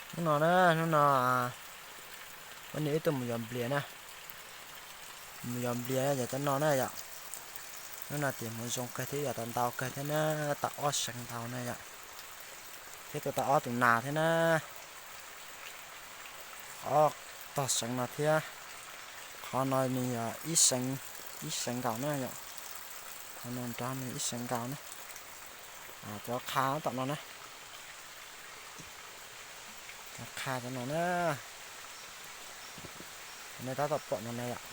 Hnub no na, hnub no poj niam wb tuaj mus yos nplias na. Mus yos nplias yog cov no na yom. Hnub no ces hmoov zoo kawg thiab yog tau ntau kawg thiab na, tau ob seev ntau na yom. Thiab tuaj tau ob tus nas thiab na. Ob tog seev no thiab. Qhov no nws yog ib seev, ib seev nkaus na yom. Qhov no nrog nws ib seev nkaus na. Cov qha tom no na. Cov qha cov no na. Nej tab tom pom no na yom.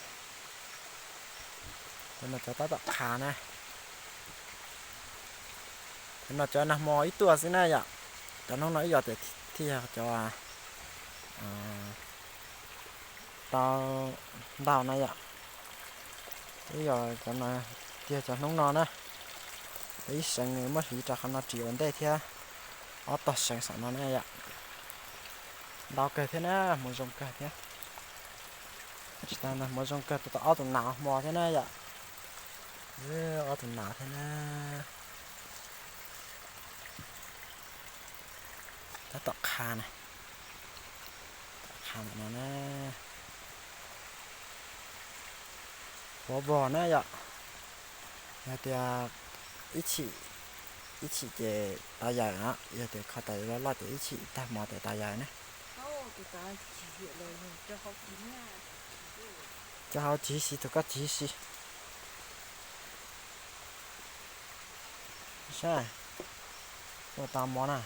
Cov no cov tab tom qha na. Cov no cov nag hmo ib tuaj xwb na yom. Cov hnub no ib yog tias thiaj yog cov tau ntau na yom. Ib yog cov no tiag cov hnub no na. Ib seev nws muab hliv rau qhov no ris ua ntej thiab ob tog seev saum no na yom. Ntau kawg thiab na, hmoov zoo kawg thiab. Tsis tas ntawd hmoov zoo kawg tau ob tug nas hmo thiab na yom. Ob tug nas thiab na. Tab tom qha na. Qha ntawm no na. Huav vog na yom. Yog tias ib chim, ib chim ces tau yawm na, yog tias kho tas loj loj ces ib chim tag hmo ces tau yawm na. Cov hauv cim si, tus koj cim si. Saib, ua tau mov na.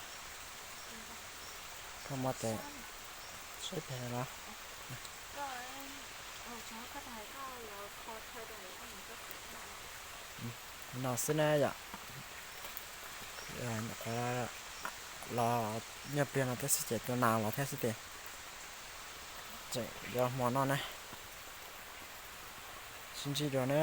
Koj mov tes, saib pem los. No xwb na yom. Los nyob pliag no thiab xwb ces tua nas los thiab xwb ces tseem yuav hmo noj na. Sib ntsib dua na.